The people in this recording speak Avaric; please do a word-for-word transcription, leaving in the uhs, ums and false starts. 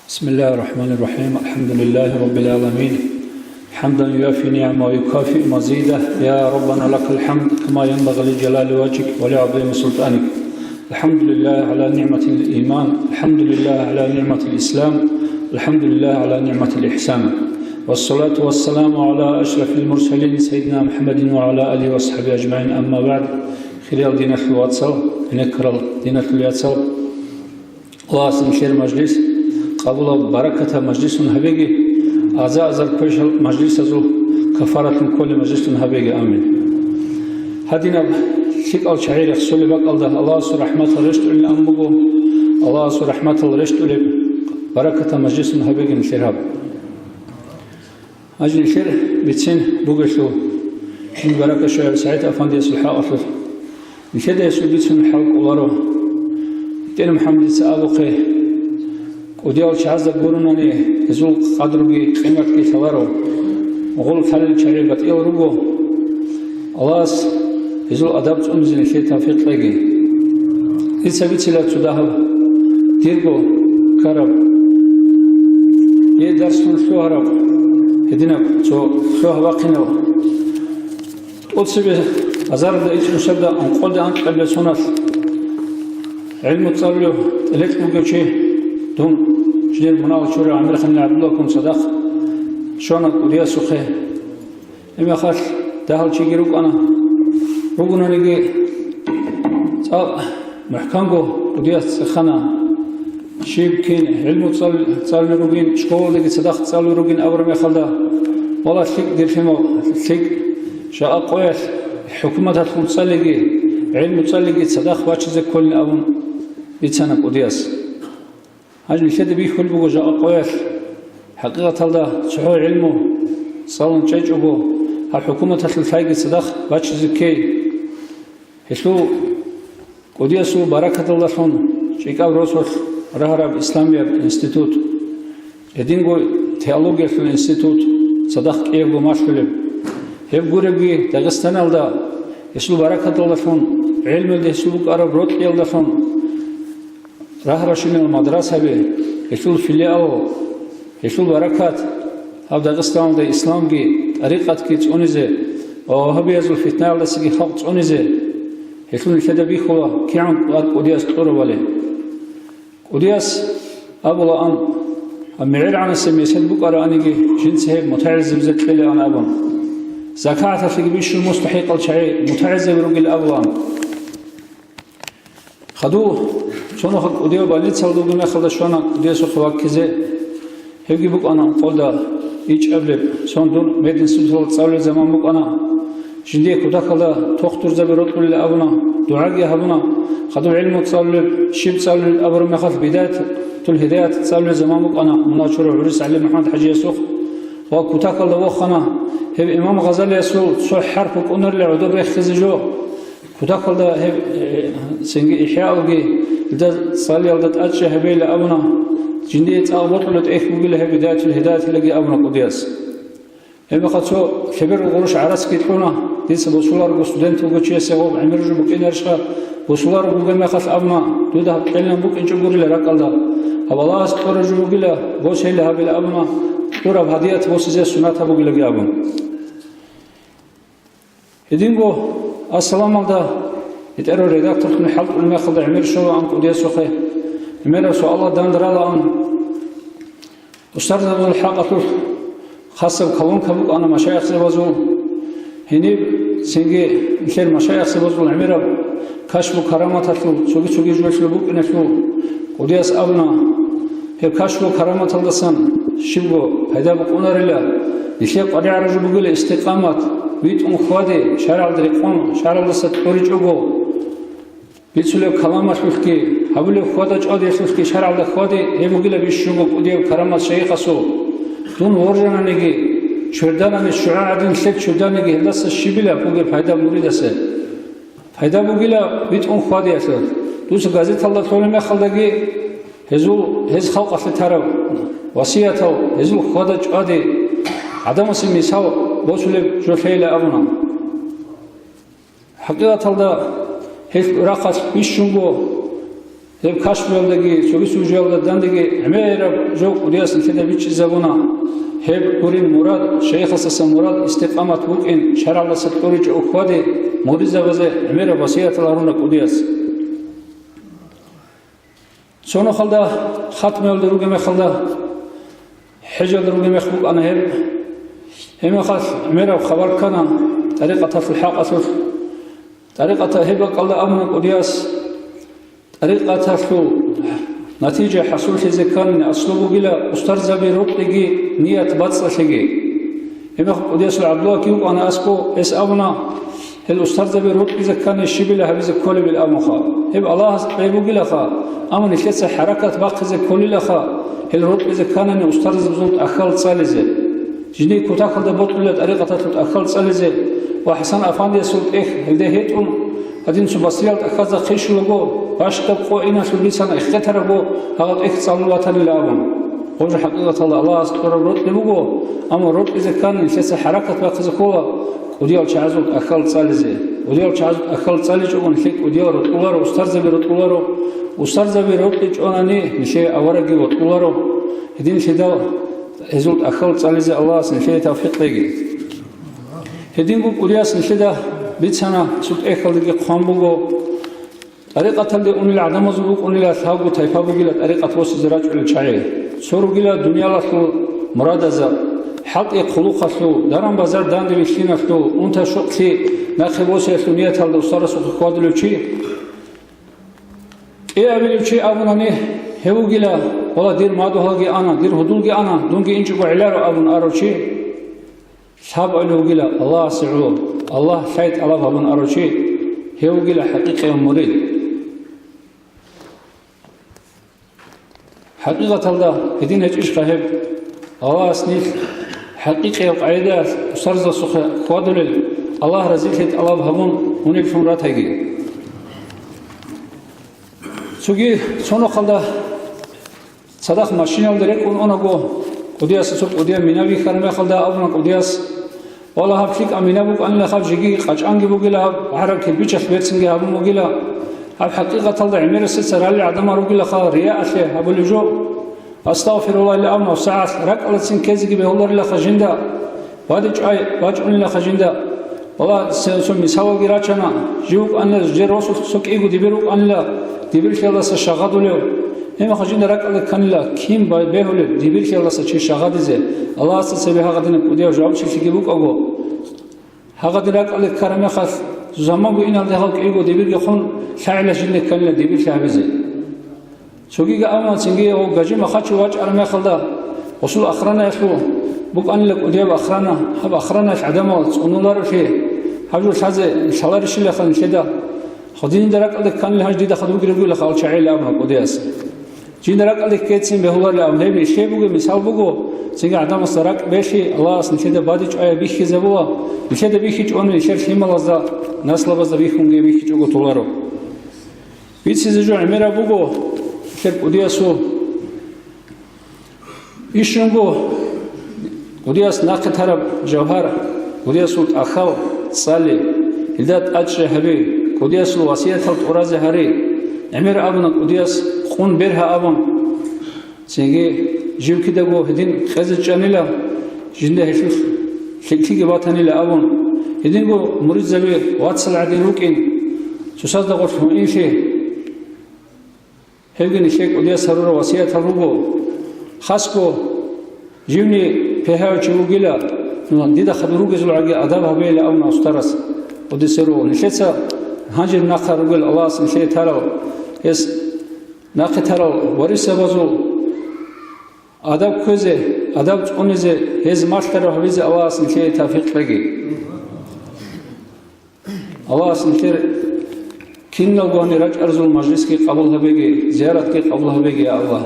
بسم الله الرحمن الرحيم. الحمد لله رب العالمين. حمدا يوافي نعمه ويكافئ مزيده. يا ربنا لك الحمد كما ينبغي لجلال وجهك ولعظيم سلطانك. الحمد لله على نعمة الإيمان. الحمد لله على نعمة الإسلام. الحمد لله على نعمة الإحسان. والصلاة والسلام على أشرف المرسلين سيدنا محمد وعلى آله وأصحابه أجمعين. أما بعد. Хириял диналъул вацал, гьенеккарал диналъул яцал. Аллагьас нилъер мажлис къабулаб, баракатаб мажлисун гьабеги, аза-азар квешал мажлисазул кафаратлъун кколеб мажлисун гьабеги. Амин. Гьадинаб лъикӀал чагӀи рехсолеб бакӀалда Аллагьасул рахӀматал рещтӀулин ан буго. Аллагьасул рахӀматал рещтӀулеб баракатаб мажлисун гьабеги нилъер гьаб. Гьанже нилъер бицин бугелъул, жин баракат щвеяв СагӀид Афандиясул хӀакъалъулъ, нилъеда гьесул бицунеб хӀал кӀоларо. БетӀер МухӀаммадица абухъе, кӀудиял чагӀазда гурунани, гьезул къадруги къиматги лъаларо. Гъол лъалел чагӀи батӀиял руго. Аллагьас гьезул адаб цӀунизе нилъее тавфикъ кьеги. Дица бицила цо дагьаб, дирго ккараб, е дарсун лъугьараб, гьединаб цо лъугьа вахъинал. ТӀоцебе азарда ичӀнусарда анкъолда анкьабилеб соналъ гӀилму цӀалулев тӀелекь бугев чи, дун жидер мунагьал чурав ГӀамирханил ГӀабдуллахъун цадахъ щвана кӀудиясухъе. Гьеб мехалъ дагьал чиги рукӀана. Ругонаниги, цӀакъ мухӀканго кӀудияс цӀехана. Щиб кин гӀилму цӀал-, цӀалулел ругин, школалдаги цадахъ цӀалулел ругин абураб мехалда, вала, лъикӀ, дир лъимал, лъикӀ, жакъа къоялъ хӀукуматалъул цӀалиги, гӀилму цӀалиги цадахъ бачизе кколин абун бицана кӀудияс. Гьанже нилъеда бихьулеб буго жакъа къоялъ, хӀакъикъаталда цохӀо гӀилму цӀалун чӀечӀого, гьаб хӀукуматалъул лъайги цадахъ бачизе ккей. Гьелъул кӀудиясул баракаталдалъун ЧӀикӀаб росулъ рагьараб исламияб институт, гьединго теологиялъул институт цадахъ кӀиябго малъулеб. Гьеб гуребги, Дагъистаналда гьесул баракаталдалъун, гӀелмуялда гьесул букӀараб рокьиялдалъун, рагь-рашунал мадрасаби, гьелъул филиал, гьелъул баракат гьаб Дагъистаналда исламги, тӀарикъатги цӀунизе ва вагьабиязул фитнаялдасаги халкъ цӀунизе, гьелъул нилъеда бихьула кигӀан тӀад кӀудияс кьурабали. КӀудияс абулаан, гьаб мегӀергӀанасеб месед букӀараниги, жинца гьеб мутагӀилзабизе кьелаан абун. ЗакагӀаталъеги бищун мустахӀикъал чагӀи мутагӀилзаби ругел абулаан. Хадув цо нухалъ кӀудияв больницалда вугеб мехалда щвана кӀудиясухъе ваккизе. Гьебги букӀана ункъоялда ичӀабилеб, сон дун мединституталда цӀалулел заман букӀана. Жиндие кутакалда тухтурзаби рокьулел абуна, дугӀаги гьабуна. Хадуб гӀилму цӀалулеб, щиб цӀалулел абураб мехалъ, Бидаятул Гьидаят цӀалулел заман букӀана мунагьал чурав гӀурис ГӀалимухӀаммад ХӀажиясухъ. Ва кутакалда вохана, гьеб имам Гъазалиясул цо хӀарп букӀунарила гӀодор рехизе жо. Кутакалда гьеб, э, цинги ИхӀяалги, илда цӀалиялда тӀадчӀи гьабейила абуна, жиндие цӀакъ бокьулеб тӀехь бугила гьеб Бидаятул Гьидаятилаги абуна кӀудияс. Гьебмехалъ цо лъеберго гъурущ гӀарацги кьуна, дица босуларого студент вугев чиясе гъоб гӀемер жо букӀинарищха, босуларого бугеб мехалъ абуна, дуда гьаб кьелин букӀинчӀо гурила ракӀалда, гьаб Аллагьас кьураб жо бугила, босейила гьабила абуна, кьураб гьадият босизе сунат гьабугилаги абун. Гьединго Ассаламалда гьетӀерав редакторлъун хӀалтӀулеб мехалда гӀемер щолаан кӀудиясухъе, гӀемераб суалал данде ралаан. Устарзабазул хӀакъалъулъ хасаб колонка букӀана машаихзабазул. Гьениб цинги нилъер машаихзабазул гӀемераб кашфу караматалъул цоги-цоги жоялъул букӀиналъул кӀудияс абуна, гьеб кашфу караматалдасан щибго пайда букӀунарила, нилъер къваригӀараб жо бугила истикъамат, витӀун хьвади, шаргӀалда рекъон, шаргӀалдаса кьуричӀого. Бицулеб каламалъулъги, гьабулеб хьвада-чӀвадиялъулъги шаргӀалда хьвади, гьеб бугила бищунго кӀудияб карамат шайихасул. Дун воржананиги, чверданани шугӀа гӀадин лъел чуданиги, гьелдаса щибила бугеб пайда муридасе? Пайда бугила витӀун хьвадиялъулъ. Дуца газеталда лъолеб мехалдаги, гьезул, гьез халкъалъе тараб васиятал, гьезул хьвада-чӀвади, гӀадамасе мисал босулеб жо лъейила абуна. ХӀакъикъаталда гьелъ рахъалъ бищунго Гьеб кашфуялдаги цоги сужуялда дандаги гӀемераб жо кӀудияс нилъеда бичӀчӀизабуна. Гьеб гурин мурад, шайихасдаса мурад истикъамат букӀин, шаргӀалдаса кьуричӀого хьвади, муридзабазе гӀемераб васиятал гьаруна кӀудияс. Цо нухалда хатмиялда ругеб мехалда, хӀежалда ругеб мех букӀана гьеб. Гьеб мехалъ гӀемераб хабар ккана тӀарикъаталъул хӀакъалъулъ. ТӀарикъатал гьеб бакӀалда абуна кӀудияс, тӀарикъаталъул натижа хӀасуллъизе кканин аслу бугила устарзаби рокьиги ният бацӀцӀалъиги. Гьеб мехалъ кӀудиясул ГӀабдуллагь вукӀана аскӀов, гьес абуна, гьел устарзаби рокьизе ккани щибила гьабизе кколебил абунха. Гьеб Аллагьас кьей бугилаха, амма нилъеца хӀаракат бахъизе кколилаха, гьел рокьизе кканани устарзабазул тӀахьал цӀализе. Жиндир кутакалда бокьула тӀарикъаталъул тӀахьал цӀализе ва ХӀасан афандиясул тӀехь гьелде гьетӀун, гьадин цо басриял тӀахьазда хъишулаго, бащдаб къо иналъул бицана ихтетарабго гьагъал тӀехь цӀалун ватанила абун. Гъоб жо хӀакъикъаталда Аллагьас кьураб рокьи буго, амма рокьизе ккани нилъеца хӀаракат бахъизе ккола кӀудиял чагӀазул тӀахьал цӀализе. КӀудиял чагӀазул тӀахьал цӀаличӀого нилъее кӀудиял рокьуларо, устарзаби рокьуларо, устарзаби рокьичӀонани нилъее аварагги вокьуларо. Гьединлъидал гьезул тӀахьал цӀализе Аллагьас нилъее тавфикъ кьеги. Гьединго кӀудияс нилъеда бицана, цо тӀехьалдаги хъван буго, тӀарикъаталде унел гӀадамазул букӀунила лъабго тайпа бугила тӀарикъат босизе рачӀунел чагӀи. Цо ругила дуниялалъул мурадазаб, хӀалтӀи-хъулухъалъул, даран-базар данде вилълъиналъул, унта-щукълъи нахъе босиялъул нияталда устарасухъе хьвадулев чи. КӀиабилев чи абунани, гьев вугила, вала, дир мадугьалги ана, дир гьудулги ана, дунги инчӀого гӀеларо абун арав чи. Лъабабилев вугила Аллагьасе гӀоло, Аллагь лъай тӀалаб гьабун арав чи, гьев вугила хӀакъикъияв мурид. ХӀакъикъаталда гьедин гьечӀищха гьеб? Аллагьас нилъ хӀакъикъияв къагӀидаялъ устарзасухъе хьвадулел, Аллагь разилъи тӀалаб гьабун унеллъун ратайги. Цоги цо нухалда цадахъ машиналда рекӀун унаго, кӀудиясда цо кӀудияв мина бихьараб мехалда абуна кӀудияс, вала, гьаб лъикӀаб мина букӀанила, гьаб жеги къачӀанги бугила, гьаб гӀараб кирпичалъ берцинги гьабун бугила, гьаб хӀакъикъаталда гӀемерасда цо ралел гӀадамал ругилаха, рияалъе гьабулеб жо. Астагъфируллагь, ила абуна, сагӀат ракӀалдецин ккезеги бегьуларилаха жинда, бадиб чӀвай бачӀунилаха жинда. Вала, цо мисалалги рачана, жив вукӀанила, жер росулъ цо кӀиго дибир вукӀанила, дибирлъиялдаса шагьадулев. Гьебмехалъ жинда ракӀалде кканила, кин бай-, бегьулеб дибирлъиялдаса чи шагьадизе, Аллагьасда цебе гьагъадинаб кӀудияв жавабчилъиги букӀаго. Гьагъадин ракӀалде ккараб мехалъ, заманго иналде гьал кӀиго дибирги хун, лъагӀела жинда кканила дибирлъи гьабизе. Цогиги абуна, цинги гьав гажи-махачив вачӀараб мехалда, гъосул охранаялъул букӀанила кӀудияб охрана, гьаб охранаялъ гӀадамал цӀунуларевлъи, гьаб жо лъазе лъаларищилаха нилъеда. Гьадинда ракӀалде кканила гьанже дида хадубги ругилаха ал чагӀи, ила абуна кӀудияс. Жинда ракӀалде ккецин бегьуларила абун, гьеб нилъее бугеб мисал буго, цинги гӀадамасда ракӀ белъи, Аллагьас нилъеда бадиб чӀваяб бихьизабула, нилъеда бихьичӀони нилъер лъималазда, наслабазда бихьунги бихьичӀого толаро. Бицизе жо гӀемераб буго нилъер кӀудиясул. Ишунго кӀудияс нахъе тараб жавгьар, кӀудиясул тӀахьал цӀали, илда тӀадчӀей гьаби, кӀудиясул васиятал тӀуразе гьари, гӀемер абуна кӀудияс, къун бергьа абун. Цинги жив кидаго гьедин къезе чӀанила, жинда гьелъулъ лъикӀлъиги батанила абун, гьединго муридзаби вацал гӀадин рукӀин, цоцазда гъорлъ гьуинлъи. Гьебги нилъее кӀудияс гьарурал васиятал руго. Хасго, живни пегьавичи вугила, дида хадур ругезулгӀаги адаб гьабейила абуна устарас кӀудиясул руго. Нилъеца гьанжеб нахъа ругел Аллагьас нилъее тарал, гьес нахъе тарал варисабазул адаб кквезе, адаб цӀунизе, гьез малъараб гьабизе Аллагьас нилъее тавфикъ кьеги. Аллагьас нилъер киналго гьанир рачӀарзул мажлисги къабул гьабеги, зияратги къабул гьабеги, я Аллагь.